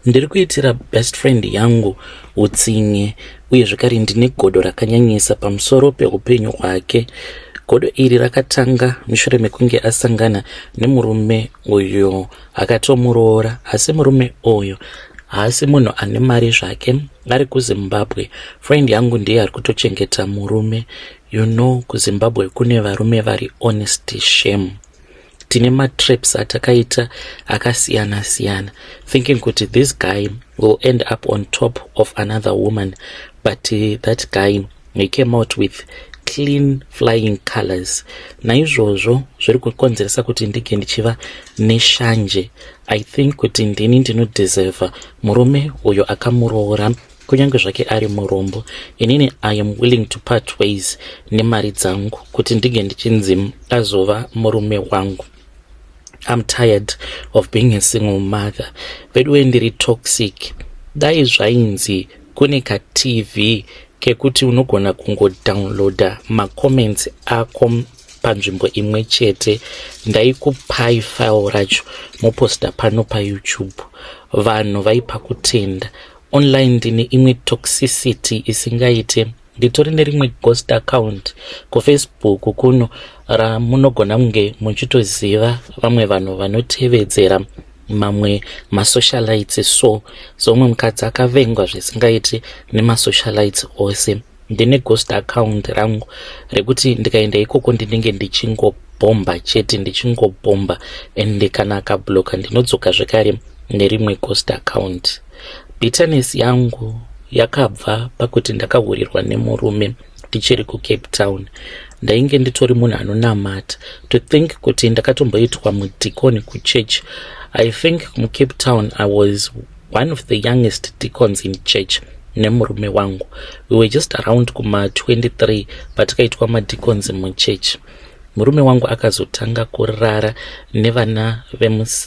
Ndiri kuitira best friend yangu utsinye uye zvekare ndine godo rakanyanyisa pamusoro peupenyu hwake. Godo iri rakatanga mushure mekunge asangana nemurume uyo akatomuroora, asi murume uyu haasi munhu ane mari zvake, ari kuZimbabwe. Friend yangu ndiye ari kutochengeta murume. You know, kuZimbabwe kune varume vari honest, shame. Tine matraps atakaita akasiyana siyana, thinking kuti this guy will end up on top of another woman, but that guy, he came out with clean flying colors. Naizvozvo zviri kukonzeresa kuti ndinge ndichiva neshanje. I think kuti ndini ndinodeserva murume uyo akamuroora, kunyange zvake ari murombo. Inini I am willing to part ways nemari dzangu kuti ndinge ndichinzi azova murume wangu. I'm tired of being a single mother. Veduwe, ndiri toxic. Dai zvainzi kune kaTV kekuti unogona kungodownloada macomments ako panzvimbo imwe chete, ndaikupai file racho moposta pano paYouTube. Vanhu vaipa kutenda. Online ndine imwe toxicity isingaite. Nditori nerimwe ghost account kuFacebook kuno ramunogona kunge muchitoziva, vamwe vanhu vanotevedzera mamwe masocialites. So umwe mukadzi akavengwa zvisingaiti nemasocialites ose. Ndine ghost account rangu rekuti ndikaenda ikoko ndinenge ndichingobhomba chete, ndichingobhomba, and kana akabloka ndinodzoka zvekare nerimwe ghost account. Bitterness yangu yakabva pakuti ndakahurirwa nemurume ndichiri kuCape Town. Ndainge nditori munhu anonamata. To think kuti ndakatomboitwa mudhikoni kuchurch. I think muCape Town I was one of the youngest deacons in church nemurume wangu. We were just around kuma23 patakaitwa madeacons muchurch. Murume wangu akazotanga kurara nevana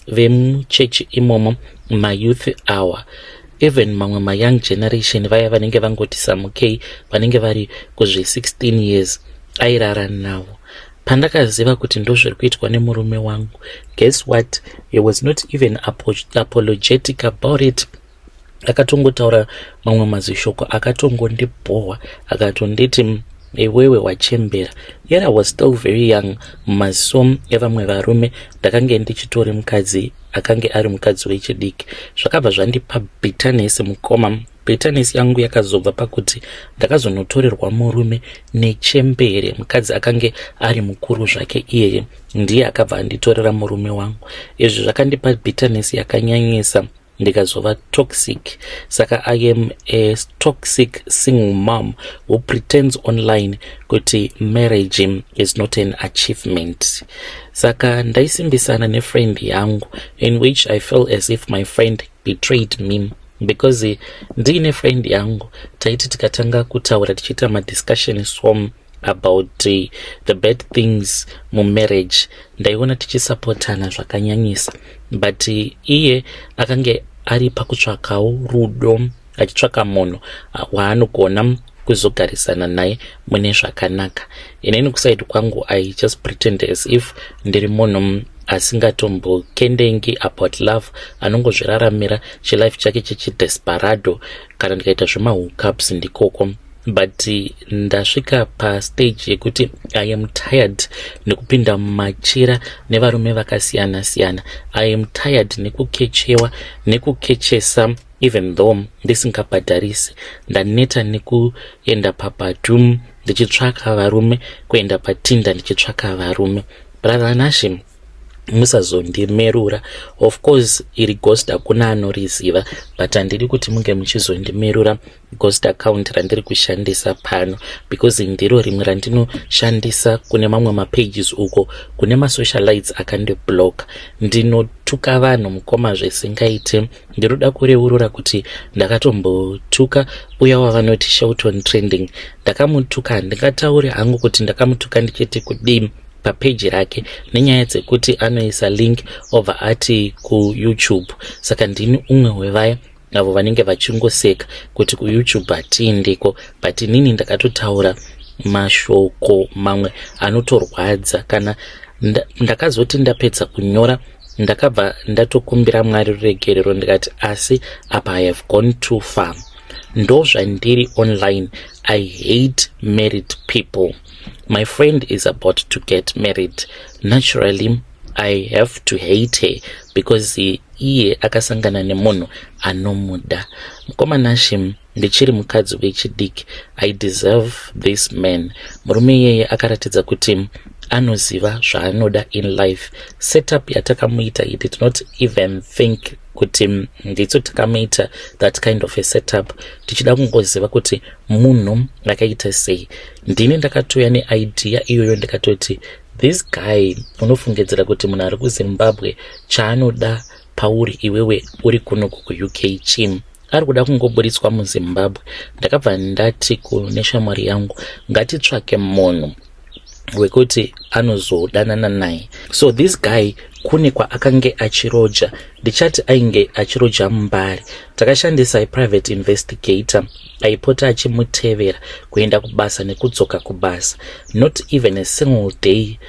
vemuchechi imomo, mayouth hour, even mamwe mayoung generation vaya vanenge vangoti samukei, vanenge vari kuzve16 years, airara navo. Pandakaziva kuti ndozviri kuitwa nemurume wangu, guess what? He was not even apologetic about it. Akatongotaura mamwe mazishoko akatongondibhohwa, akatonditi, "Iwewe wachembera." Yet I was still very young mumaziso evamwe varume. Ndakange ndichitori mukadzi akange ari mukadzi wechidiki. Zvakabva zvandipa bitterness, mukoma. Bitterness yangu yakazobva pakuti ndakazonotorerwa murume nechembere. Mukadzi akange ari mukuru zvake iyeye ndiye akabva anditorera murume wangu. Izvi zvakandipa bitterness yakanyanyisa, ndikazova toxic. Saka I am a toxic single mom who pretends online kuti marriage is not an achievement. Saka ndaisimbisana nefriend yangu, in which I feel as if my friend betrayed me, because ndiine friend yangu taiti tikatanga kutaura tichiita madiscussion som about the bad things mumarriage, ndaiona tichisapotana zvakanyanyisa. But iye akange ari pakutsvakawo rudo, achitsvaka munhu waanogona kuzogarisana naye mune zvakanaka. Inini kuside kwangu I just pretend as if ndiri munhu asingatombokendengi about love, anongozviraramira chilife chake chechidesperado. Kana ndikaita zvemahookups ndikoko, but ndasvika pastage yekuti I am tired nekupinda mumachira nevarume vakasiyana siyana. I am tired nekukechewa nekukechesa, even though ndisingabhadharisi. Ndaneta nekuenda paBadoo ndichitsvaka varume, kuenda paTinder ndichitsvaka varume. Brother Nashe, musazondimerura. Of course iri ghost hakuna anoriziva, but handidi kuti munge muchizondimerura ghost account randiri kushandisa pano, because ndiro rimwe randinoshandisa kune mamwe mapages uko kune masocialites akandiblock. Ndinotuka vanhu, mukoma, zvisingaite. Ndinoda kureurura kuti ndakatombotuka uya wavanoti Shelton Trending. Ndakamutuka, handingatauri hangu kuti ndakamutuka ndichiti kudii papeji rake, nenyaya dzekuti anoisa link obva ati kuYouTube. Saka ndini umwe wevaya avo vanenge vachingoseka kuti kuYouTube hatiendeko, but inini ndakatotaura mashoko mamwe anotorwadza. Kana ndakazoti ndapedza kunyora Ndakabva ndatokumbira Mwari ruregerero ndikati asi apa I have gone too far. Ndozvandiri online, I hate married people. My friend is about to get married. Naturally I have to hate her because iye akasangana nemunhu anomuda. Mukoma Nashe, ndichiri mukadzi wechidiki. I deserve this man. Murume iyeye akaratidza kuti anoziva zvaanoda in life. Setup yatakamuita, he did not even think kuti nditso takamuita that kind of a setup, tichida kungoziva kuti munhu akaita sei. Ndini ndakatouya neidea iyoyo, ndikatoti this guy, unofungidzira kuti munhu ari kuZimbabwe chaanoda pauri iwewe uri kunoku kuUK chim? Ari kuda kungoburitswa muZimbabwe. Ndakabva ndati kune shamwari yangu, ngatitsvake munhu wekuti anozodanana naye. So this guy kune kwaakange achiroja, ndichati ainge achiroja muMbare. Takashandisa private investigator aipota achimutevera kuenda kubasa nekudzoka kubasa. Not even a single day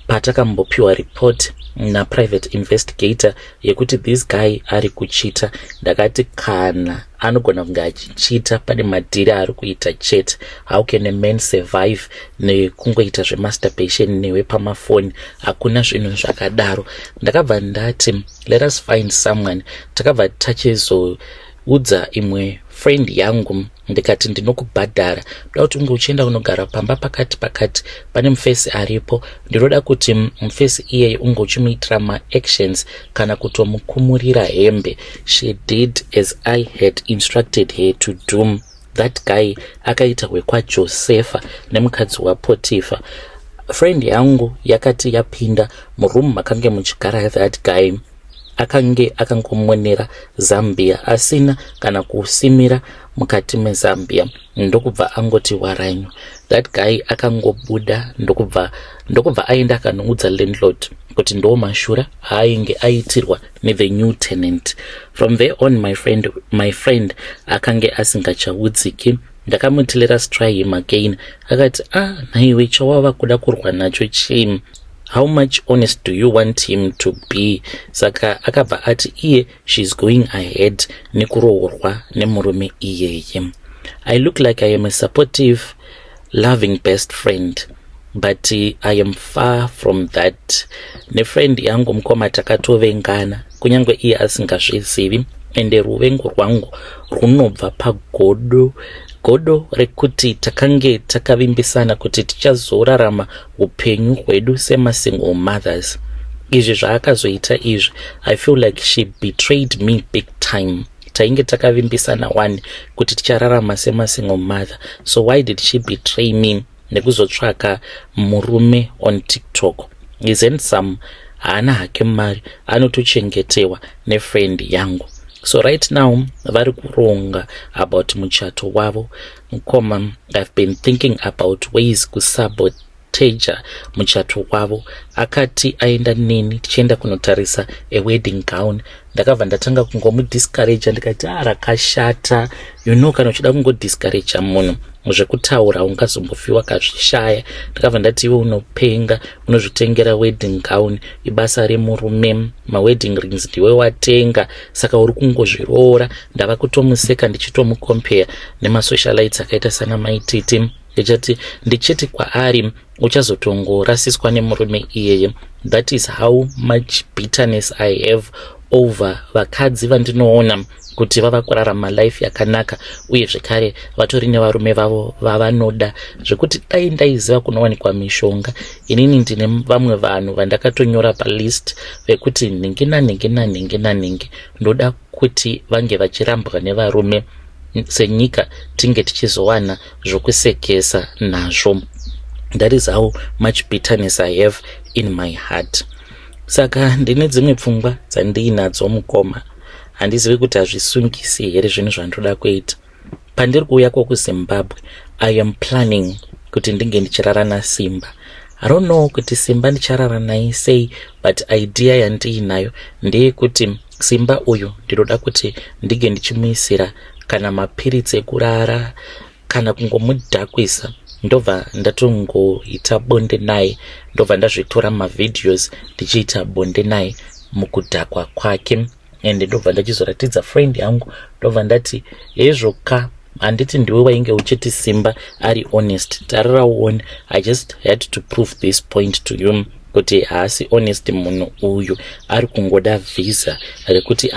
patakambopiwa report naprivate investigator yekuti this guy ari kuchita. Ndakati kana anogona kunge achichita, pane madhiri aari kuita chete. How can a man survive nekungoita zvemasturbation newe pamafoni? Hakuna zvinhu zvakadaro. Ndakabva ndati let us find someone. Takabva tachizoudza imwe friend yangu, ndikati ndinokubhadhara, ndoda kuti unge uchienda kunogara pamba pakati pakati, pane mufesi aripo. Ndinoda kuti mufesi iyeye unge uchimuitira maactions kana kutomukumurira hembe. She did as I had instructed her to do. That guy akaita hwekwaJosefa nemukadzi waPotifa. Friend yangu yakati yapinda muroom makange muchigara that guy, akange akangomonera zambia asina kana kusimira mukati mezambia, ndokubva angoti waranyu. That guy akangobuda, ndokubva aenda akanoudza landlord kuti ndo mashura aainge aitirwa nethe new tenant. From there on my friend akange asingachaudziki. Ndakamuti let us try him again. Akati, ah, nhaiwe, chawava kuda kurwa nacho chii? How much honest do you want him to be? Saka akabva ati iye she's going ahead nekuroorwa nemurume iyeye. I look like I am a supportive, loving best friend, but I am far from that. Nefriend yangu, mukoma, takatovengana kunyange iye asingazvizivi. Ende ruvengo rwangu runobva pagodo, godo rekuti takange takavimbisana kuti tichazorarama upenyu hwedu semasingle mothers. Izvi zvaakazoita izvi, I feel like she betrayed me big time. Tainge takavimbisana one kuti tichararama semasingle mother, so why did she betray me nekuzotsvaka murume on TikTok? Is handsome, haana hake mari, anotochengetewa nefriend yangu. So right now vari kuronga about muchato wavo. Mukoma, I've been thinking about ways kusabotaja muchato wavo. Akati aenda neni tichienda kunotarisa a wedding gown. Ndakabva ndatanga kungomudiscouraja, ndikati a ah, rakashata. Kana uchida kungodiscouraja munhu zvekutaura, ungazombofi wakazvishaya. Ndakabva ndati iwe unopenga, unozvitengera wedding gown? Ibasa remurume. Mawedding rings ndiwe watenga, saka uri kungozviroora. Ndava kutomuseka ndichitomucompare nemasocialites akaita sana Maititi. Ndichati, ndichiti kwaari uchazotongorasiswa nemurume iyeye. That is how much bitterness I have over vakadzi vandinoona kuti vava kurarama life yakanaka, uye zvekare vatori nevarume vavo vavanoda, zvekuti dai ndaiziva kunowanikwa mishonga, inini ndine vamwe vanhu vandakatonyora palist vekuti nhingi nanhingi nanhingi nanhingi ndoda kuti vange vachirambwa nevarume, senyika tinge tichizowana zvokusekesa nazvo. That is how much bitterness I have in my heart. Saka ndine dzimwe pfungwa dzandiinadzo, mukoma. Handizivi kuti hazvisungisi here zvinhu zvandoda kuita. Pandiri kuuya kwokuZimbabwe, I am planning kuti ndinge ndichirara naSimba. I don't know kuti Simba ndicharara naye sei, but idea yandiinayo ndeyekuti Simba uyu ndinoda kuti ndinge ndichimuisira kana mapiritsi ekurara kana kungomudhakwisa, ndobva ndatongoita bonde naye, ndobva ndazvitora mavideos ndichiita bonde naye. mukudhakwa kwake. Ende ndobva ndachizoratidza friend yangu, ndobva ndati, "Hezvo ka, handiti ndiwe wainge uchiti Simba ari honest? Tarira uone. I just had to prove this point to you kuti haasi honest munhu uyu, ari kungoda vhisa rekuti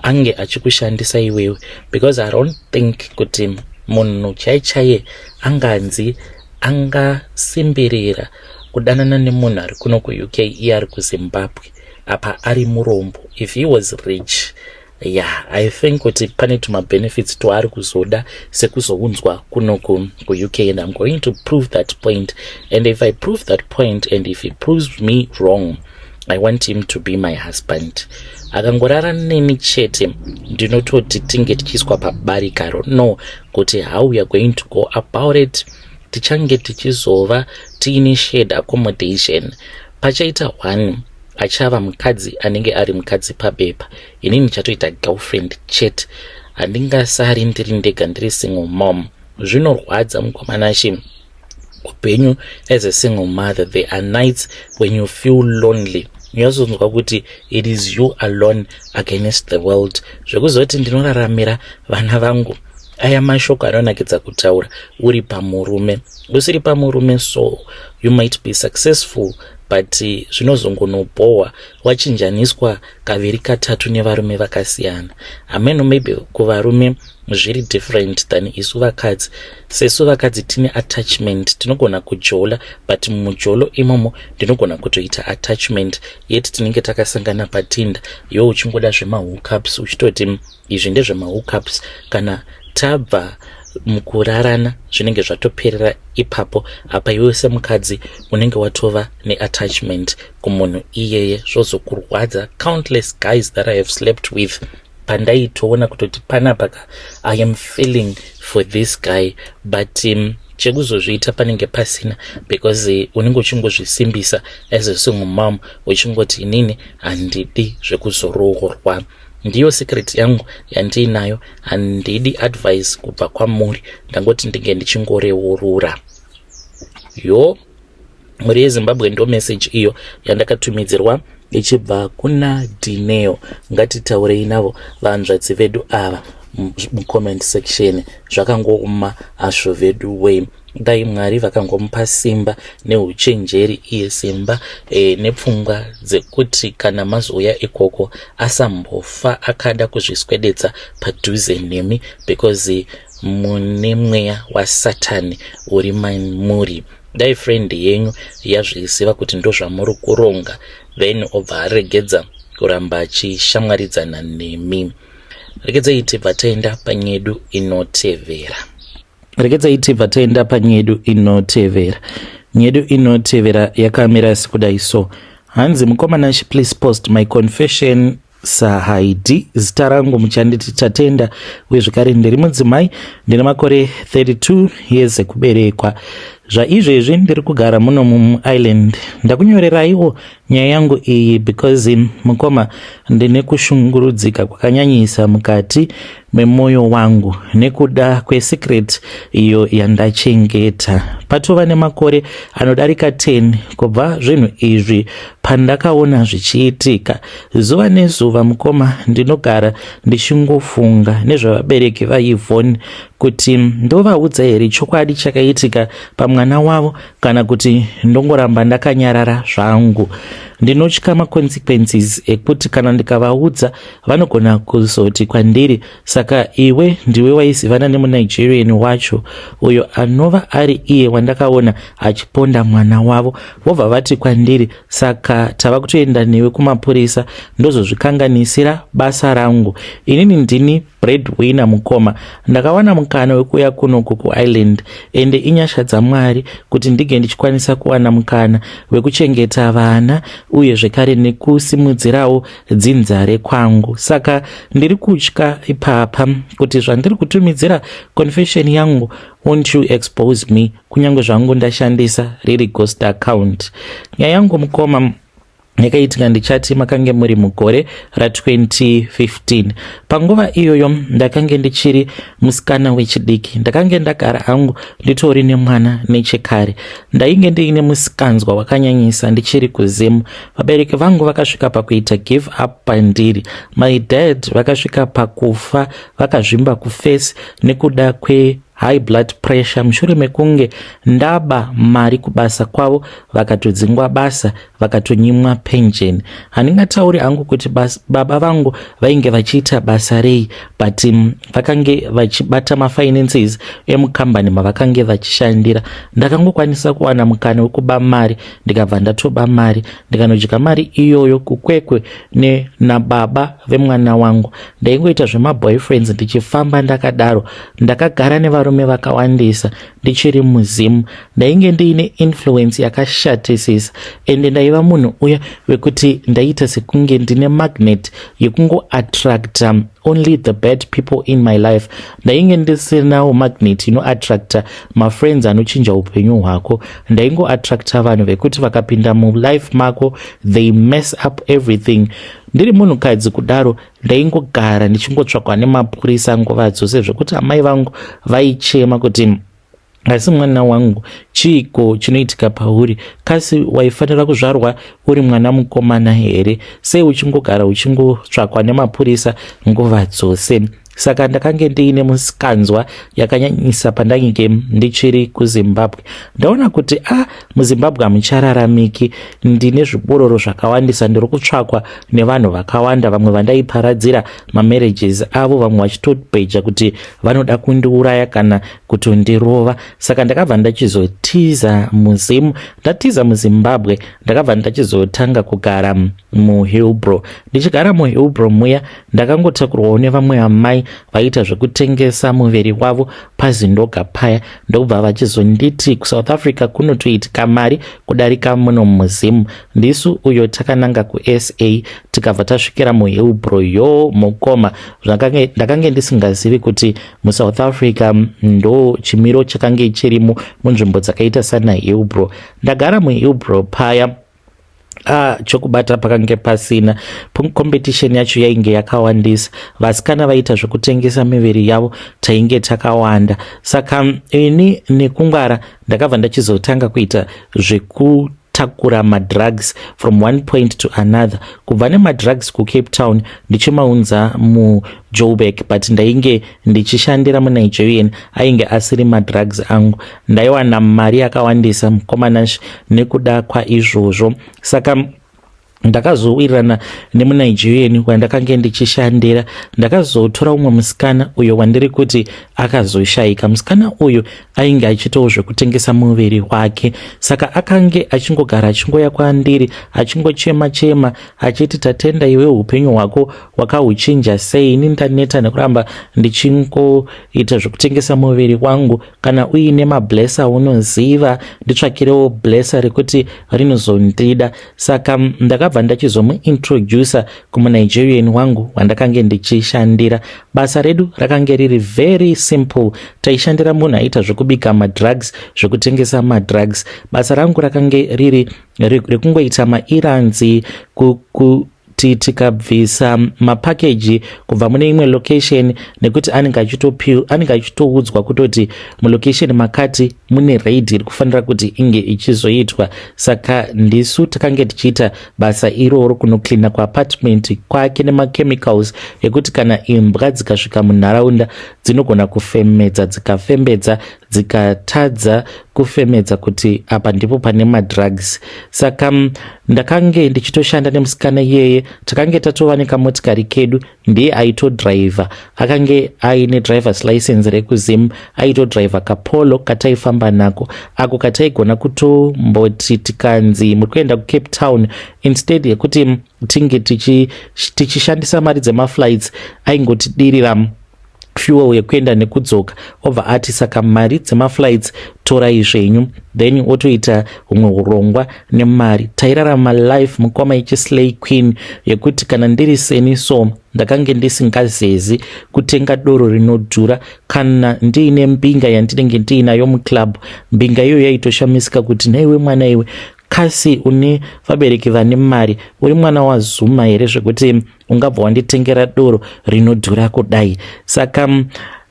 ange achikushandisa iwewe, because I don't think kuti munhu chai chaiye anganzi angasimbirira kudanana nemunhu ari kuno kuUK, iye ari kuZimbabwe, apa ari murombo. If he was rich, yeah, I think kuti pane tumabenefits twaari kuzoda sekuzounzwa kuno kuUK. And I'm going to prove that point, and if I prove that point and if he proves me wrong, I want him to be my husband. Akangorara neni chete, ndinototi tinge tichiiswa pabarika. No kuti how we are going to go about it, tichange tichizova tiine shared accommodation. Pachaita one achava mukadzi anenge ari mukadzi pabepa, inini ndichatoita girlfriend chete. Handingasari ndiri ndega, ndiri single mom. Zvinorwadza, mukomanashi, upenyu as a single mother. There are nights when you feel lonely, unyatsoonzwa kuti it is you alone against the world. Zvekuzoti ndinoraramira vana vangu, aya mashoko anonakidza kutaura uri pamurume. Usiri pamurume, so you might be successful, but zvinozongonobhohwa wachinjaniswa kaviri katatu nevarume vakasiyana. Hameno, maybe kuvarume zviri different than isu vakadzi. Sesu vakadzi tine attachment, tinogona kujola, but mumujolo imomo ndinogona kutoita attachment, yet tinenge takasangana paTinder, iwe uchingoda zvemahookups, uchitoti izvi ndezvemahookups. Kana tabva mukurarana, zvinenge zvatoperera ipapo. Apa iwe semukadzi unenge watova neattachment kumunhu iyeye, zvozokurwadza. Countless guys that I have slept with, pandaitoona kutoti panapa ka, I am feeling for this guy, but chekuzozviita panenge pasina, because unenge uchingozvisimbisa as a single mom, uchingoti inini handidi zvekuzoroorwa. Ndiyo secret yangu yandiinayo. Handidi advice kubva kwamuri, ndangoti ndinge ndichingoreurura. Yo, mhuri yeZimbabwe, ndo message iyo yandakatumidzirwa ichibva kuna Dineo. Ngatitaurei navo vanzvadzi vedu ava mucomment section. Zvakangouma azvo vedu wei. Dai Mwari vakangomupa simba neuchenjeri, iye simba nepfungwa dzekuti kana mazouya ikoko asambofa akada kuzviswededza padhuze nemi, because mune mweya waSatani uri mamuri. Dai friend yenyu yazviziva kuti ndozvamuri kuronga, then obva aregedza kuramba achishamwaridzana nemi. Regedzai tibva taenda panyedu inotevera. Regedzai tibva taenda panyedu inotevera. Nyedu inotevera yakamira sekudai so. Hanzi, "Mukomana, please post my confession sahaidi. Zita rangu muchanditi Tatenda, uye zvekare ndiri mudzimai, ndine makore 32 years ekuberekwa. Zvaizvezvi ndiri kugara muno muIreland. Ndakunyoreraiwo nyaya yangu iyi because, mukoma, ndine kushungurudzika kwakanyanyisa mukati memwoyo wangu nekuda kwesecret iyo yandachengeta. Patova nemakore anodarika 10 kubva zvinhu izvi pandakaona zvichiitika. Zuva nezuva, mukoma, ndinogara ndichingofunga nezvavabereki vaYvonne, kuti ndovaudza here chokwadi chakaitika pamwana wavo kana kuti ndongoramba ndakanyarara zvangu. Ndinotya maconsequences ekuti kana ndikavaudza, vanogona kuzoti kwandiri, 'Saka iwe ndiwe waizivana nemuNigerian wacho uyo anova ari iye wandakaona achiponda mwana wavo?' Vobva vati kwandiri, 'Saka tava kutoenda newe kumapurisa.' Ndozozvikanganisira basa rangu. Inini ndini breadwinner, mukoma. Ndakawana mukana wekuuya kunoku kuIreland, ende inyasha dzaMwari kuti ndinge ndichikwanisa kuwana mukana wekuchengeta vana uye zvekare nekusimudzirawo dzinza rekwangu. Saka ndiri kutya ipapa kuti zvandiri kutumidzira confession yangu, won't you expose me, kunyange zvangu ndashandisa riri ghost account? Nyaya yangu, mukoma." Yakaitika ndichati makange muri mugore ra2015. Panguva iyoyo ndakange ndichiri musikana wechidiki. Ndakange ndagara hangu nditori nemwana nechekare. Ndainge ndiine musikanzwa wakanyanyisa ndichiri kuZim. Vabereki vangu vakasvika pakuita give up pandiri. My dad vakasvika pakufa vakazvimba kuface nekuda kwe high blood pressure mushure mekunge ndaba mari kubasa kwavo, vakatodzingwa basa, vakatonyimwa pension. Handingatauri hangu kuti baba vangu vainge vachiita basa rei, but vakange vachibata mafinances emukambani mavakange vachishandira. Ndakangokwanisa kuwana mukana wekuba mari, ndikabva ndatoba mari, ndikanodya mari iyoyo kuKwekwe nababa vemwana wangu. Ndaingoita zvemaboyfriends ndichifamba ndakadaro. Ndakagara nevarume vakawandisa ndichiri muZimu. Ndainge ndiine influence yakashatisisa, ende ndaiva munhu uya wekuti ndaiita sekunge ndine magnet yekungoattracta only the bad people in my life. Ndainge ndisinawo magnet inoattracta mafriends anochinja upenyu hwako. Ndaingoattracta vanhu vekuti vakapinda mulife mako, they mess up everything. Ndiri munhukadzi kudaro, ndaingogara ndichingotsvakwa nemapurisa nguva dzose, zvekuti amai vangu vaichema kuti, "Asi mwana wangu, chiiko chinoitika pauri? Kasi waifanira kuzvarwa uri mwana mukomana here? Sei uchingogara uchingotsvakwa nemapurisa nguva dzose?" Saka ndakange ndiine musikanzwa yakanyanyisa pandainge ndichiri kuZimbabwe. Ndaona kuti a muZimbabwe hamuchararamiki, ndine zvibororo zvakawandisa, ndiri kutsvakwa nevanhu vakawanda, vamwe vandaiparadzira mamarriages avo, vamwe vachitobheja kuti vanoda kundiuraya kana kutondirova. Saka ndakabva ndachizotiza muZimu. Ndatiza muZimbabwe, ndakabva ndachizotanga kugara muHillbrow. Ndichigara muHillbrow muya, ndakangotakurwawo nevamwe amai vaiita zvekutengesa muviri wavo paZindoga paya, ndokubva vachizonditi kuSouth Africa kunotoitika mari kudarika muno muZimu. Ndisu uyo takananga kuSA, tikabva tasvikira muHillbrow. Yo mukoma, ndakange ndisingazivi kuti muSouth Africa ndo chimiro chakange chirimo munzvimbo dzakaita sana Hillbrow. Ndagara muHillbrow paya, chokubata pakange pasina. Competition yacho yainge yakawandisa. Vasikana vaita zvekutengesa miviri yavo tainge takawanda. Saka ini nekungwara ndakabva ndachizotanga kuita zvekutakura madrugs from one point to another, kubva nemadrugs kuCape Town ndichimaunza muJoburg. But ndainge ndichishandira muNigerian, ainge asiri madrugs angu. Ndaiwana mari yakawandisa, mukomanash, nekuda kwaizvozvo. Saka ndakazowirirana nemuNigerian wandakange ndichishandira. Ndakazotora umwe musikana uyo wandiri kuti akazoshayika. Musikana uyu ainge achiitawo zvekutengesa muviri wake. Saka akange achingogara achingoya kwandiri achingochema chema achiti, "Tatenda, iwe upenyu hwako wakahuchinja sei? Ini ndaneta nekuramba ndichingoita zvekutengesa muviri wangu. Kana uine mablesser unoziva, nditsvakirewo blesser rekuti rinozondida." Saka ndakabva ndachizomuintroduca kumunigerian wangu wandakange ndichishandira. Basa redu rakange riri very simple. Taishandira munhu aiita zvekubika madrugs, zvekutengesa madrugs. Basa rangu rakange riri rekungoita maerrands, kuti tikabvisa mapakeji kubva mune imwe location, nekuti anenge achitoudzwa kutoti mulocation makati mune raid iri kufanira kuti inge ichizoitwa. Saka ndisu takange tichiita basa iroro, kunocleana kuapartment kwake nemachemicals ekuti kana imbwa dzikasvika munharaunda dzinogona kufemedza, dzikafembedza, dzikatadza kufemedza kuti apa ndipo pane madrugs. Saka ndakange ndichitoshanda nemusikana iyeye. Takange tatova nekamotikari kedu. Ndiye aitodhiraivha, akange aine drivers license rekuZim. Aitodhiraivha kaPolo kataifamba nako ako, kataigona kutomboti tikanzi muri kuenda kuCape Town, instead yekuti tinge tichishandisa mari dzemaflights, aingotidirira fuel yekuenda nekudzoka, obva ati, "Saka mari dzemaflights torai zvenyu." Then otoita humwe urongwa nemari. Tairarama life, mukoma, yechislay queen, yekuti kana ndiri seni so, ndakange ndisingazezi kutenga doro rinodhura. Kana ndiine mbinga yandinenge ndiinayo muclub, mbinga iyoyo yaitoshamisika kuti, "Naiwe mwana iwe, Kasi une vabereki vane mari, uri mwana waZuma here zvekuti ungabva wanditengera doro rinodhura kudai? Saka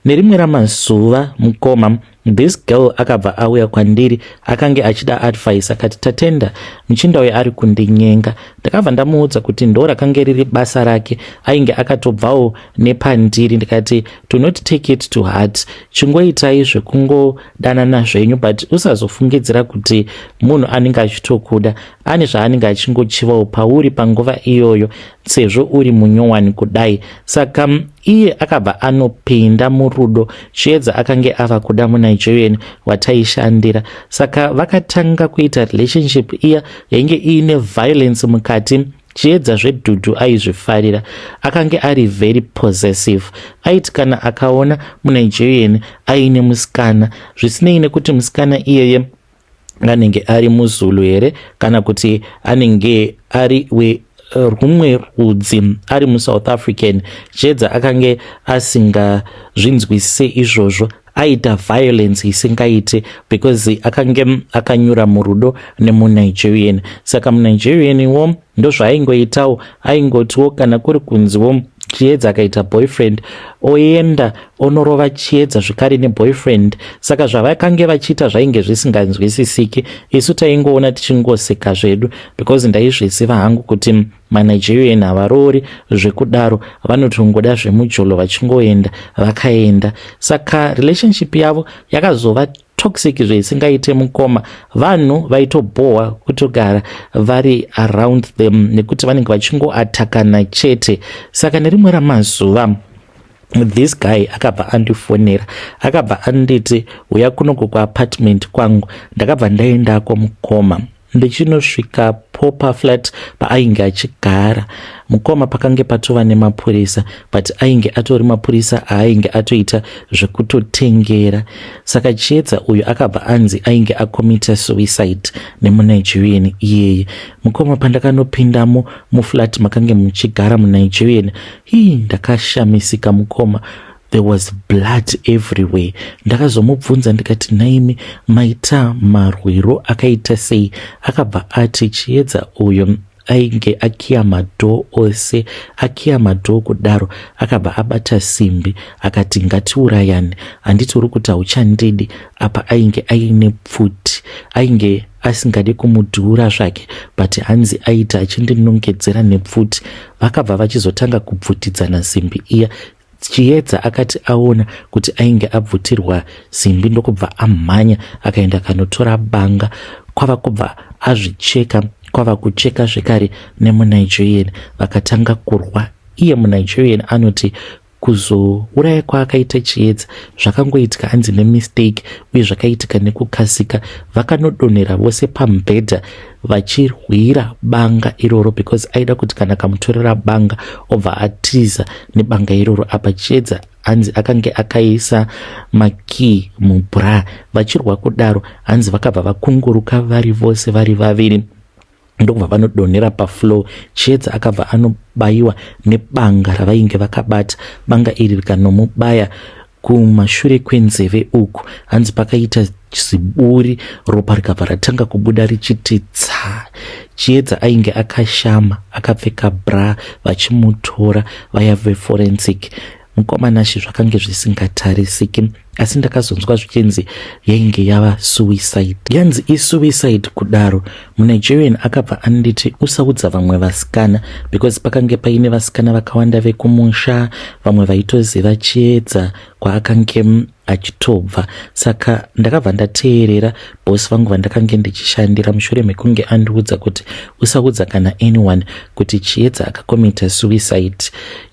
nerimwe ramazuva, mukoma, this girl akabva auya kwandiri. Akange achida advice. Akati, "Tatenda, muchinda uyo ari kundinyenga." Ndakabva ndamuudza kuti ndo rakange riri basa rake, ainge akatobvawo nepandiri. Ndikati, "Do not take it to heart, chingoitai zvekungodanana zvenyu, but usazofungidzira kuti munhu anenge achitokuda. Ane zvaanenge achingochivawo pauri panguva iyoyo, sezvo uri munyowani kudai." Saka iye akabva anopinda murudo. Chiedza akange ava kuda muNigerian wataishandira. Saka vakatanga kuita relationship iya yainge iine violence mukati. Chiedza zvedhudhu aizvifarira. Akange ari very possessive. Aiti kana akaona muNigerian aine musikana, zvisinei nekuti musikana iyeye anenge ari muZulu here kana kuti anenge ari werumwe rudzi, ari muSouth African, Chiedza akange asingazvinzwisise izvozvo. Aita violence isingaite because akange akanyura murudo nemuNigerian. Saka muNigerian wo ndozvaaingoitawo. Aingotiwo kana kuri kunziwo Chiedza akaita boyfriend, oenda onorova Chiedza zvekare neboyfriend. Saka zvavakange vachiita zvainge zvisinganzwisisiki. Isu taingoona tichingoseka zvedu because ndaizviziva hangu kuti maNigerian havaroori zvekudaro, vanotongoda zvemujolo, vachingoenda vakaenda. Saka relationship yavo yakazova toxic zveisingaite, mukoma. Vanhu vaitobhohwa kutogara vari around them nekuti vanenge vachingoatakana chete. Saka nerimwe ramazuva this guy akabva andifonera, akabva anditi, "Uya kunoko kuapartment kwangu." Ndakabva ndaendako, mukoma. Ndichinosvika popa flat paainge achigara, mukoma, pakange patova nemapurisa, but ainge atori mapurisa aainge atoita zvekutotengera. Saka Chiedza uyu akabva anzi ainge acommita suicide nemuNigerian iyeye. Mukoma, pandakanopindamo muflat makange muchigara muNigerian, hii, ndakashamisika, mukoma. There was blood everywhere. Ndakazomubvunza ndikati, "Naimi, maita marwiro akaita sei?" Akabva ati Chiedza uyo ainge akiya madoor ose. Akiya madoor kudaro, akabva abata simbi akati, "Ngatiurayani, handiti uri kuti hauchandidi?" Apa ainge aine pfuti. Ainge asingadi kumudhura zvake, but hanzi aita achindinongedzera nepfuti. Vakabva vachizotanga kubvutidzana simbi iya. Chiedza akati aona kuti ainge abvutirwa simbi, ndokubva amhanya akaenda akanotora banga, kwava kubva azvicheka, kwava kucheka zvekare nemuNigerian. Vakatanga kurwa. Iye muNigerian anoti kuzouraya kwaakaita Chiedza zvakangoitika hanzi nemistake, uye zvakaitika nekukasika. Vakanodonhera vose pamubhedha vachirwira banga iroro, because aida kuti kana akamutorera banga, obva atiza nebanga iroro. Apa Chiedza hanzi akange akaisa makey mubra. Vachirwa kudaro, hanzi vakabva vakunguruka vari vose vari vaviri, ndokubva vanodonhera pafloor. Chiedza akabva anobayiwa nebanga ravainge vakabata. Banga iri rikanomubaya kumashure kwenzeve uku. Hanzi pakaita ziburi, ropa rikabva ratanga kubuda richiti tsa. Chiedza ainge akashama, akapfeka bra. Vachimutora vaya veforensic, mukomanashi, zvakange zvisingatarisiki, asi ndakazonzwa zvichinzi yainge yava suicide. Yanzi isuicide kudaro, muNigerian akabva anditi, "Usaudza vamwe vasikana," because pakange paine vasikana vakawanda vekumusha, vamwe vaitoziva Chiedza kwaakange achitobva. Saka ndakabva ndateerera bosi vangu vandakange ndichishandira. Mushure mekunge andiudza kuti usaudza kana anyone kuti Chiedza akacommita suicide,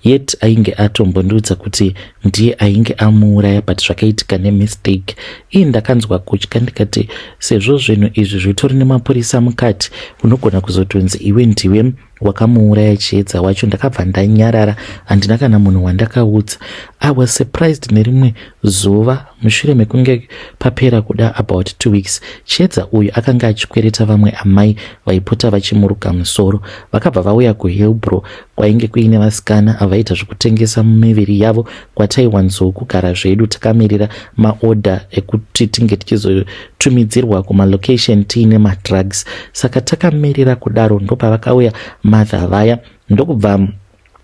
yet ainge atombondiudza kuti ndiye ainge amuuraya, but zvakaitika nemistake. Ii, ndakanzwa kutya. Ndikati, sezvo zvinhu izvi zvitori nemapurisa mukati, unogona kuzotonzi iwe ndiwe. Wakamuuraya Chiedza wacho. Ndakabva ndanyarara, handina kana munhu wandakaudza. I was surprised nerimwe zuva mushure mekunge papera kuda about 2 weeks. Chiedza uyu akanga achikwereta vamwe amai vaipota vachimuruka musoro. Vakabva vauya kuHillbrow kwainge kuine vasikana avaita zvekutengesa mumiviri yavo, kwataiwanzokugara zvedu takamirira maorder ekuti tinge tichizotumidzirwa kumalocation tiine madrugs. Saka takamirira kudaro, ndopavakauya mother vaya, ndokubva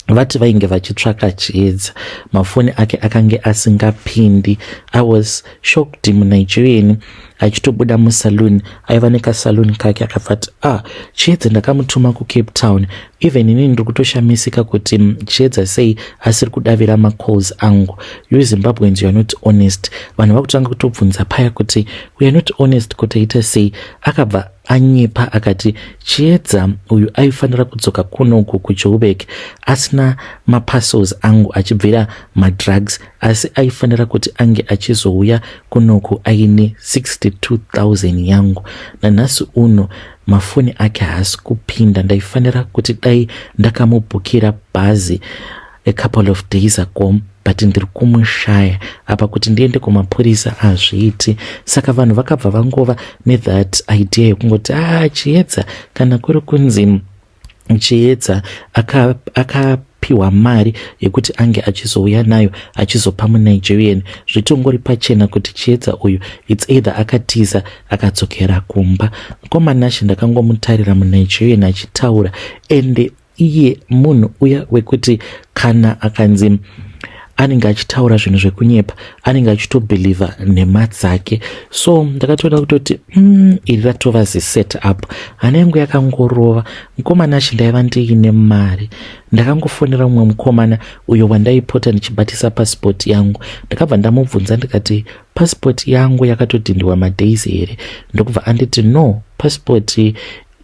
vati vainge vachitsvaka Chiedza, mafoni ake akange asingapindi. I was shocked. MuNigerian achitobuda musaloon, aiva nekasalon kake, akabva ati, "Ah, Chiedza ndakamutuma kuCape Town. Even inini ndiri kutoshamisika kuti Chiedza sei asiri kudavira macalls angu. You Zimbabweans, you are not honest." Vanhu vakutanga kutobvunza paya kuti, "We are not honest kuti aita sei?" Akabva anyepa akati Chiedza uyu aifanira kudzoka kunoku kuJoburg asina maparcels angu achibvira madrugs, asi aifanira kuti ange achizouya kunoku aine 62,000 yangu. Nanhasi uno mafoni ake haasi kupinda. Ndaifanira kuti dai ndakamubhukira bhazi a couple of days ago, but ndiri kumushaya. Apa kuti ndiende kumapurisa hazviiti." Saka vanhu vakabva vangova nethat idea yekungoti, "Ah, Chiedza, kana kuri kunzi Chiedza akapiwa aka mari yekuti ange achizouya nayo achizopa muNigerian, zvitongori pachena kuti Chiedza uyu, it's either akatiza akadzokera kumba." Mukomanashe, ndakangomutarira muNigerian achitaura, ende iye munhu uya wekuti kana akanzi anenge achitaura zvinhu zvekunyepa, anenge achitobhilivha nhema dzake. So ndakatoona kutoti iri ratova ziset up. Hana yangu yakangorova. Mukomana achi, ndaiva ndiine mari. Ndakangofonera mumwe mukomana uyo wandaipota ndichibatisa pasipoti yangu. Ndakabva ndamubvunza ndikati, "Pasipoti yangu yakatodhindiwa madays here?" Ndokubva anditi, "No, pasipoti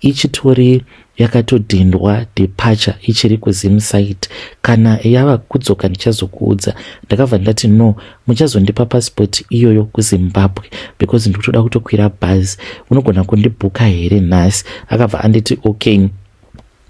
ichitori yakatodhindwa, departure ichiri kuZim site. Kana yava kudzoka ndichazokuudza." Ndakabva ndati, "No, muchazondipa pasipoti iyoyo kuZimbabwe because ndikutoda kutokwira bhazi. Unogona kundibhuka here nhasi?" Akabva anditi, "Okay."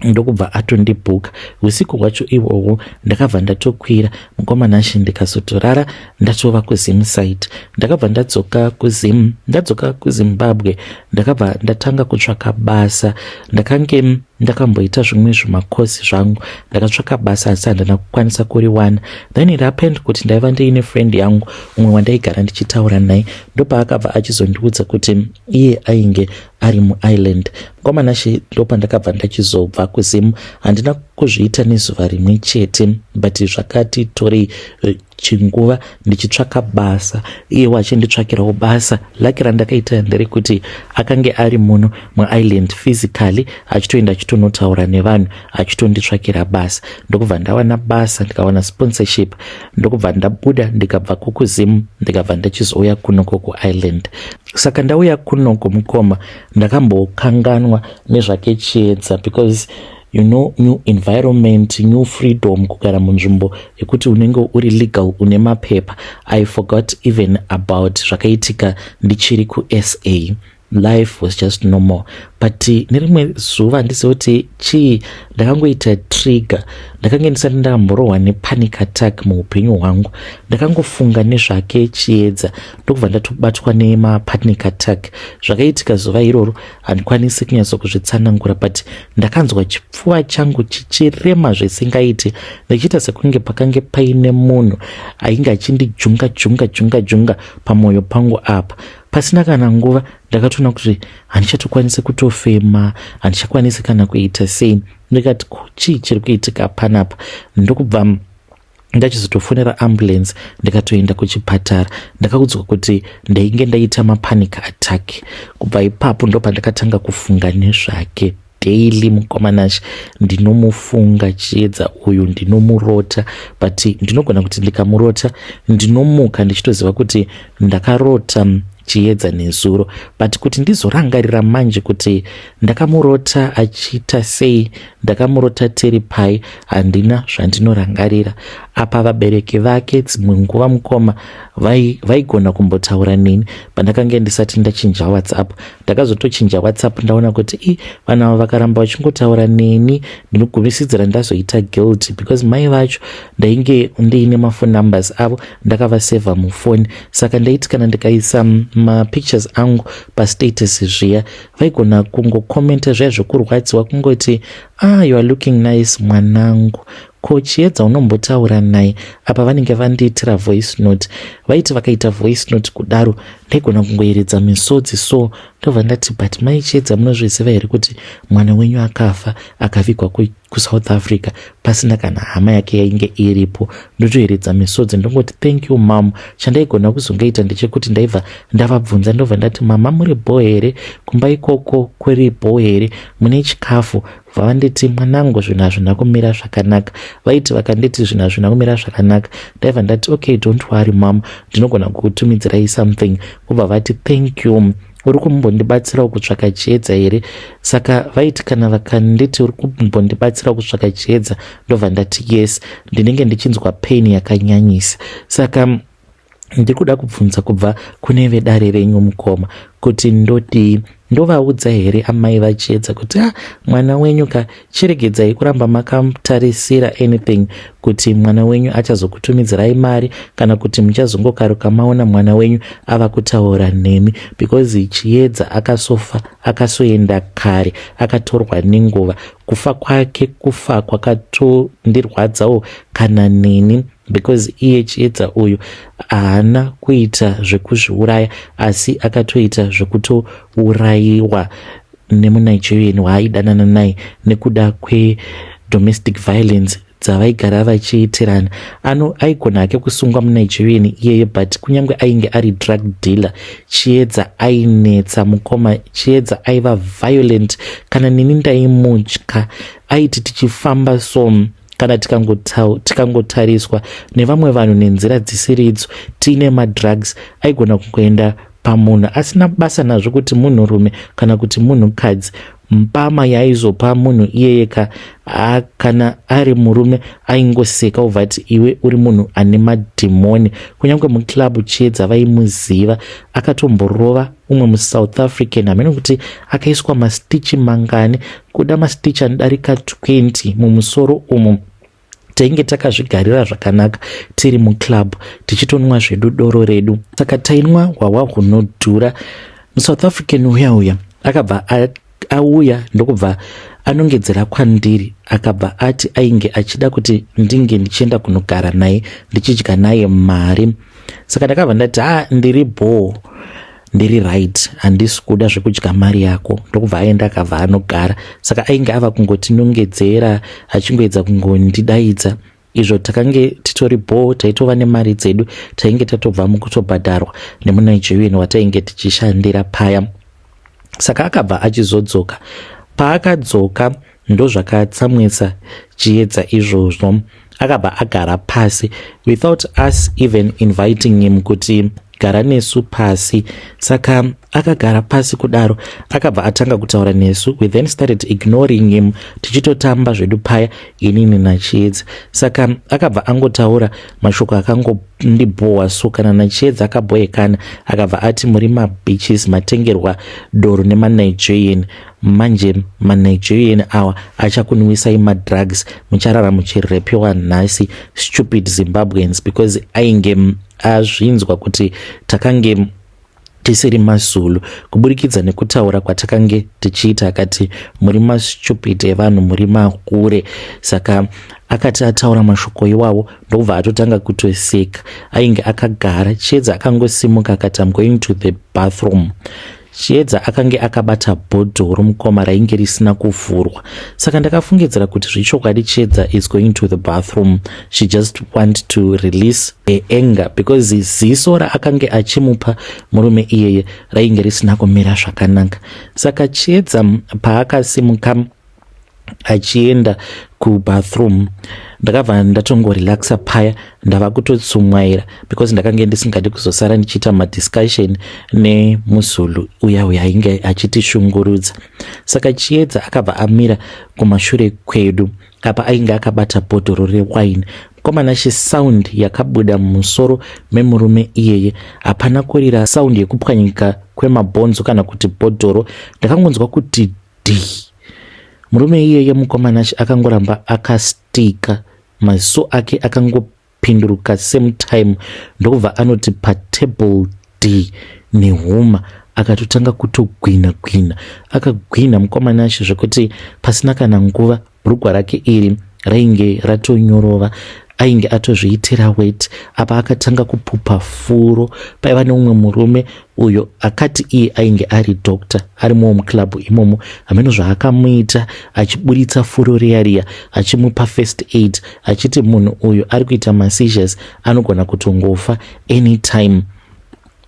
Ndokubva atondibhuka. Usiku hwacho ihwohwo ndakabva ndatokwira, mukomana, ndikazotorara ndatova kuZim site. Ndakabva ndadzoka kuZim, ndadzoka kuZimbabwe, ndakabva ndatanga kutsvaka basa. Ndakange ndakamboita zvimwe zvimakosi zvangu. Ndakatsvaka basa asi handina kukwanisa kuriwana. Then it happened kuti ndaiva ndiine friend yangu umwe wandaigara ndichitaura naye. Ndopaakabva achizondiudza kuti iye ainge ari muIreland. Mukomanashe, ndopandakabva ndachizobva kuZim. Handina kuzviita nezuva rimwe chete, but zvakati torei chinguva ndichitsvaka basa, iyewo achinditsvakirawo basa. Lucky randakaita nderekuti akange ari muno muIreland physically, achitoenda achitonotaura nevanhu, achitonditsvakira basa. Ndokubva ndawana basa, ndikawana sponsorship, ndokubva ndabuda, ndikabva kukuZim, ndikabva ndachizouya kunoko kuIreland. Saka ndauya kunoko, mukoma, ndakambokanganwa nezvake Chiedza because new environment, new freedom, kugara munzvimbo yekuti unenge uri legal, une mapepa. I forgot even about zvakaitika ndichiri kuSA. Life was just normal, but nerimwe zuva, handizivi kuti chii, ndakangoita trigger. Ndakange ndisati ndakamborohwa nepanic attack muupenyu hwangu. Ndakangofunga nezvake Chiedza, ndokubva ndatobatwa nemapanic attack. Zvakaitika zuva iroro handikwanisi kunyatso kuzvitsanangura, but ndakanzwa chipfuva changu chichirema zvisingaiti, ndichiita sekunge pakange paine munhu ainge achindijunga junga junga junga pamwoyo pangu apa. Pasina kana nguva ndakatoona kuti handichatokwanisi kutofema, handichakwanisi kana kuita sei. Ndikati, "Chii chiri kuitika panapa?" Ndokubva ndachizotofonera ambulance, ndikatoenda kuchipatara. Ndakaudzwa kuti ndainge ndaita mapanic attack. Kubva ipapo ndopandakatanga kufunga nezvake daily. Mukomanashe, ndinomufunga Chiedza uyu, ndinomurota, but ndinogona kuti ndikamurota ndinomuka ndichitoziva kuti ndakarota. Chiedza nezuro but kuti ndizorangarira manje kuti ndakamurota achiita sei, ndakamurota tiri pai, handina zvandinorangarira. Apa vabereki vake dzimwe nguva mukoma vaigona kumbotaura neni pandakange ndisati ndachinja WhatsApp. Ndakazotochinja WhatsApp ndaona kuti i vanhu ava vakaramba vachingotaura neni ndinogumisidzira ndazoita guilty, because mai vacho ndainge ndiine mafone numbers avo, ndakavasevha mufoni. Saka ndaiti kana ndikaisa mapictures angu pastatus zviya, vaigona kungokomenta zviya zvekurwadziwa, kungoti, "Ah, you are looking nice, mwanangu. Ko Chiedza unombotaura naye?" Apa vanenge vandiitira voice note. Vaiti vakaita voice note kudaro, ndaigona kungoeredza misodzi. So ndobva ndati, "But mai Chiedza, munozviziva here kuti mwana wenyu akafa, akavigwa kuSouth Africa pasina kana hama yake yainge iripo?" Ndotoeredza misodzi, ndongoti, "Thank you, mum." Chandaigona kuzongoita ndechekuti ndaibva ndavabvunza, ndobva ndati, "Mama, muri bho here? Kumba ikoko kuri bho here? Mune chikafu?" Vavanditi, "Mwanangu, zvinhu hazvina kumira zvakanaka." Vaiti vakanditi zvinhu hazvina kumira zvakanaka, ndaibva ndati, "Okay, don't worry, mum, ndinogona kukutumidzirai something." Vobva vati, "Thank you. Uri kumbondibatsirawo kutsvaka Chiedza here?" Saka vaiti kana vakanditi, "Uri kumbondibatsirawo kutsvaka Chiedza?" ndobva ndati, "Yes." Ndinenge ndichinzwa pain yakanyanyisa. Saka ndiri kuda kubvunza kubva kune vedare renyu, mukoma, kuti ndodii? Ndovaudza here amai vaChiedza kuti, "Ah, mwana wenyu ka, chiregedzai kuramba makatarisira anything kuti mwana wenyu achazokutumidzirai mari, kana kuti muchazongokaruka maona mwana wenyu ava kutaura nemi, because Chiedza akasofa, akasoenda kare, akatorwa nenguva. Kufa kwake kufa kwakatondirwadzawo kana neni, because iye Chiedza uyu haana kuita zvekuzviuraya, asi akatoita zvekutourayiwa nemuNigerian waaidanana naye nekuda kwedomestic violence dzavaigara vachiitirana." Ano aigona hake kusungwa muNigerian iyeye, but kunyange ainge ari drug dealer, Chiedza ainetsa, mukoma. Chiedza aiva violent, kana neni ndaimutya. Aiti tichifamba so, kana tikangotariswa nevamwe vanhu nenzira dzisiridzo tiine madrugs, aigona kungoenda pamunhu asina basa nazvo kuti munhurume kana kuti munhukadzi. Mbama yaaizopa munhu iyeye ka, kana ari murume aingoseka, ubva ati, "Iwe uri munhu ane madhimoni." Kunyange muclub Chiedza vaimuziva. Akatomborova umwe muSouth African, hamene kuti akaiswa mastitch mangani, kuda mastitch anodarika 20 mumusoro umu. Tainge takazvigarira zvakanaka tiri muclub, tichitonwa zvedu doro redu. Saka tainwa hwahwa hunodhura. MuSouth African uya uya akabva auya, ndokubva anongedzera kwandiri, akabva ati ainge achida kuti ndinge ndichienda kunogara naye, ndichidya naye mari. Saka ndakabva ndati, "Ha, ndiri bho, ndiri right, handisi kuda zvekudya mari yako." Ndokubva aenda, akabva anogara. Saka ainge ava kungotinongedzera, achingoedza kungondidaidza. Izvo takange titori bho, taitova nemari dzedu, tainge tatobva mukutobhadharwa nemuNigerian watainge tichishandira paya. Saka akabva achizodzoka. Paakadzoka, ndozvakatsamwisa Chiedza izvozvo. Akabva agara pasi without us even inviting him kuti gara nesu pasi. Saka akagara pasi kudaro, akabva atanga kutaura nesu. We then started ignoring him, tichitotamba zvedu paya, inini naChiedza. Saka akabva angotaura mashoko akangondibhowa so, kana naChiedza akabhoekana. Akabva ati, "Muri mabitches, matengerwa doro nemaNigerian. Manje maNigerian awa achakunwisai madrugs, mucharara muchirepiwa nhasi, stupid Zimbabweans," because ainge azvinzwa kuti takange tisiri maZulu kuburikidza nekutaura kwatakange tichiita. Akati, "Muri mastupid evanhu, muri mahure." Saka akati ataura mashoko iwawo, ndokubva atotanga kutoseka. Ainge akagara. Chiedza akangosimuka, akati, "I'm going to the bathroom." Chiedza akange akabata bhodhoro, mukoma, rainge risina kuvhurwa. Saka ndakafungidzira kuti zvechokwadi Chiedza is going to the bathroom, she just want to release her anger, because ziso raakange achimupa murume iyeye rainge risina kumira zvakanaka. Saka Chiedza paakasimuka Achienda kubathroom, ndakabva ndatongorelaxa paya, ndava kutotsumwaira because ndakange ndisingadi kuzosara ndichiita madiscussion nemuzulu uya uya ainge achitishungurudza. Saka Chiedza akabva amira kumashure kwedu. Apa ainge akabata bhodhoro rewine. Mukomana, chisound yakabuda mumusoro memurume iyeye, hapana kurira sound yekupwanyika kwemabhonzo kana kuti bhodhoro. Ndakangonzwa kuti d. Murume iyeye, mukomana, akangoramba akastika, maziso ake akangopinduruka same time, ndokubva anoti patable d nehuma, akatotanga kutogwina gwina. Akagwina, mukomana, zvekuti pasina kana nguva bhurugwa rake iri rainge ratonyorova, ainge atozviitira wet. Apa akatanga kupupa furo. Paiva neumwe murume uyo akati iye ainge ari doctor, arimowo muclub imomo. Hameno zvaakamuita, achiburitsa furo riya riya, achimupa first aid, achiti munhu uyu ari kuita maseizures, anogona kutongofa anytime.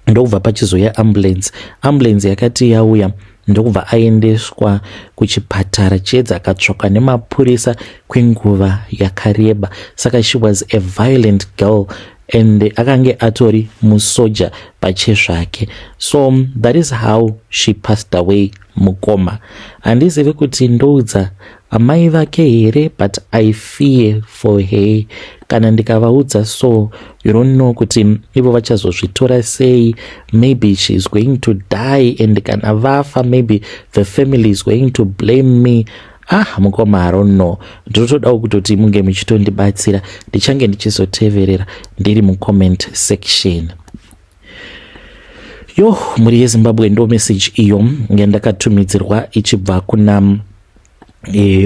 Ndokubva pachizoya ambulance. Ambulance yakati yauya, ndokubva aendeswa kuchipatara. Chiedza akatsvakwa nemapurisa kwenguva yakareba. Saka she was a violent girl and akange atori musoja pachezvake. So that is how she passed away. Mukoma, handizivi kuti ndoudza amai vake here, but I fear for her. Kana ndikavaudza, so you don't know kuti ivo vachazozvitora sei. Maybe she is going to die, and kana vafa, maybe the family is going to blame me. Ah, mukoma, I don't know. Ndinotodawo kutoti munge muchitondibatsira. Ndichange ndichizoteverera ndiri mucomment section. Yo, mhuri yeZimbabwe, ndo message iyo yandakatumidzirwa ichibva kuna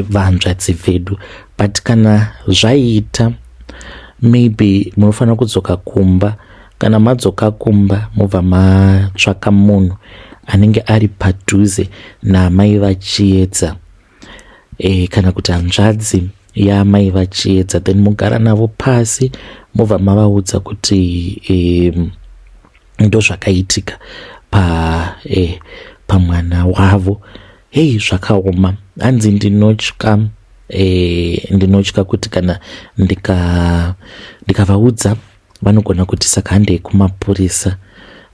vanzvadzi vedu. But kana zvaita, maybe munofanira kudzoka kumba. Kana madzoka kumba, mobva matsvaka munhu anenge ari padhuze naamai vaChiedza kana kuti hanzvadzi yaamai vaChiedza, then mugara navo pasi, mobva mavaudza kuti ndo zvakaitika pamwana wavo. Hei, zvakaoma. Hanzi ndinotya kuti kana ndikavaudza, vanogona kuti saka handei kumapurisa.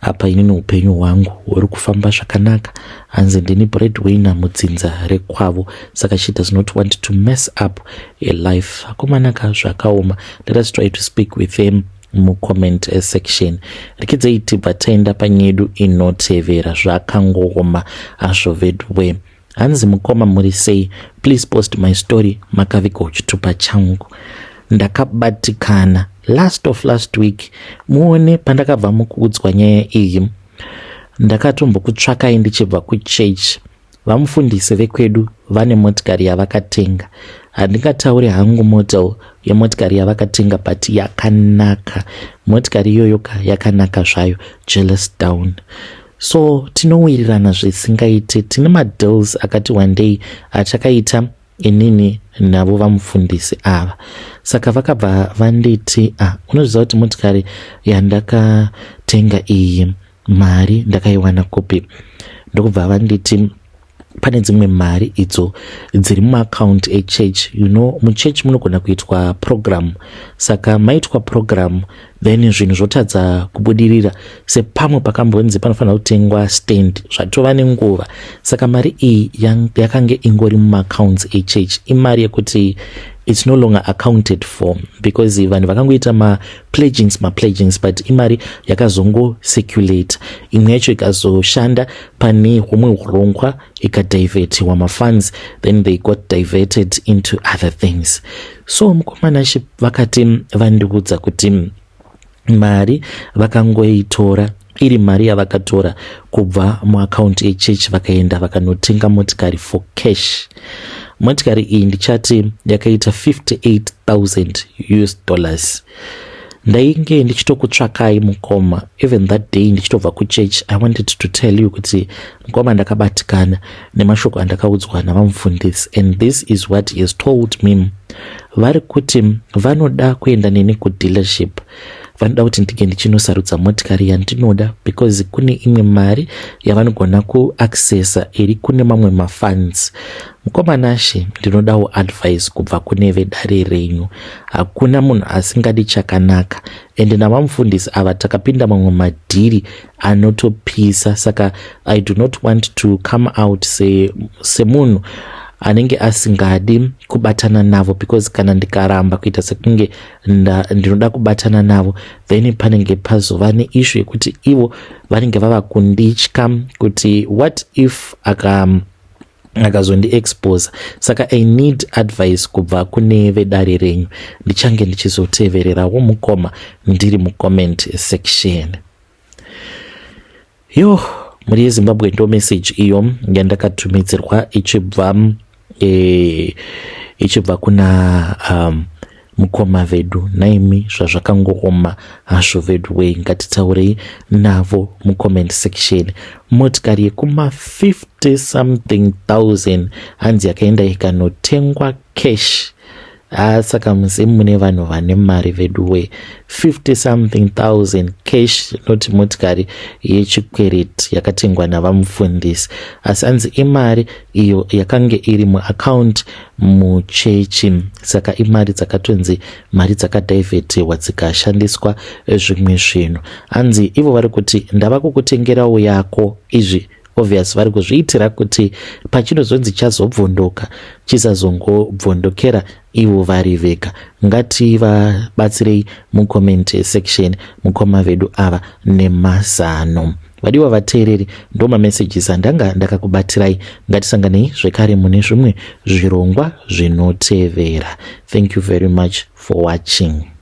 Apa inini upenyu hwangu huri kufamba zvakanaka. Hanzi ndini breadwinner mudzinza rekwavo, saka she does not want to mess up a life. Akomanaka, zvakaoma. Let us try to speak with them mucomment section. Rekidzei tibva taenda panyedu inotevera. Zvakangooma hazvo vedwe. Hanzi, "Mukoma, muri sei? Please post my story. Makavigwa chitupa changu. Ndakabatikana last of last week. Muone, pandakabva mukuudzwa nyaya iyi, ndakatombokutsvakai ndichibva kuchechi. Vamufundisi vekwedu vane motikari yavakatenga. Handingatauri hangu model yemotikari yavakatenga, but yakanaka motikari iyoyo ka, yakanaka zvayo, jealous down. So tinowirirana zvisingaiti. Tine madeals akati one day achakaita inini navo vamufundisi ava. Saka vakabva vanditi, 'Ah, unoziva kuti motikari yandakatenga iyi, mari ndakaiwana kupi?' Ndokubva vanditi pane dzimwe mari idzo dziri mumaakaunti echurch. You know, muchurch munogona kuitwa program, saka maitwa program, then zvinhu zvotadza kubudirira. Sepamwe pakambonzi panofanira kutengwa stand, zvatova nenguva. Saka mari iyi yakange ingori mumaaccounts echurch, imari yekuti it's no longer accounted for because vanhu vakangoita mapledgings, mapledgings, but imari yakazongocirculate. Imwe yacho ikazoshanda pane humwe urongwa, ikadivertiwa mafunds, then they got diverted into other things. So mukomana, vakati vandiudza kuti mari vakangoitora, iri mari yavakatora kubva muakaunti yechechi, vakaenda vakanotenga motikari for cash. Motikari iyi ndichati yakaita 58,000 US dollars. Ndainge ndichitokutsvakai, mukoma. Even that day ndichitobva kuchurch, I wanted to tell you kuti mukoma, ndakabatikana nemashoko andakaudzwa navamufundisi, and this is what he has told me. Vari kuti vanoda kuenda neni kudealership. Vanoda kuti ndinge ndichinosarudza motikari yandinoda because kune imwe mari yavanogona kuaccessa iri kune mamwe mafunds. Mukoma Nashe, ndinodawo advice kubva kune vedare renyu. Hakuna munhu asingadi chakanaka ende navamufundisi ava takapinda mamwe madhiri anotopisa, saka I do not want to come out semunhu se anenge asingadi kubatana navo, because kana ndikaramba kuita sekunge ndinoda kubatana navo, then panenge pazova neissue yekuti ivo vanenge vava kunditya kuti what if aka akazondiexposa. Saka I need advice kubva kune vedare renyu. Ndichange ndichizotevererawo mukoma ndiri mucomment section. Yo, mhuri yeZimbabwe, ndo message iyo yandakatumidzirwa ichibva kuna mukoma vedu. Naimi, zvazvakangooma hazvo vedu wei. Ngatitaurei navo mucomment section. Motikari yekuma 50 something thousand hanzi yakaenda ikanotengwa cash. Ah, saka muzimu mune vanhu vane mari vedu we. 50 something thousand cash, noti motikari yechikwereti yakatengwa navamufundisi, asi anzi imari iyo yakange iri muaccount muchechi. Saka imari dzakatonzi mari dzakadhaivhetiwa dzikashandiswa zvimwe zvinhu. Anzi ivo vari kuti ndava kukutengerawo yako. Izvi obvious vari kuzviitira kuti pachinozonzi chazobvondoka, chisazongobvondokera ivo vari vega. Ngativabatsirei mucomment section mukoma vedu ava nemazano. Vadiwa vateereri, ndo mamessages andanga ndakakubatirai. Ngatisanganei zvekare mune zvimwe zvirongwa zvinotevera. Thank you very much for watching.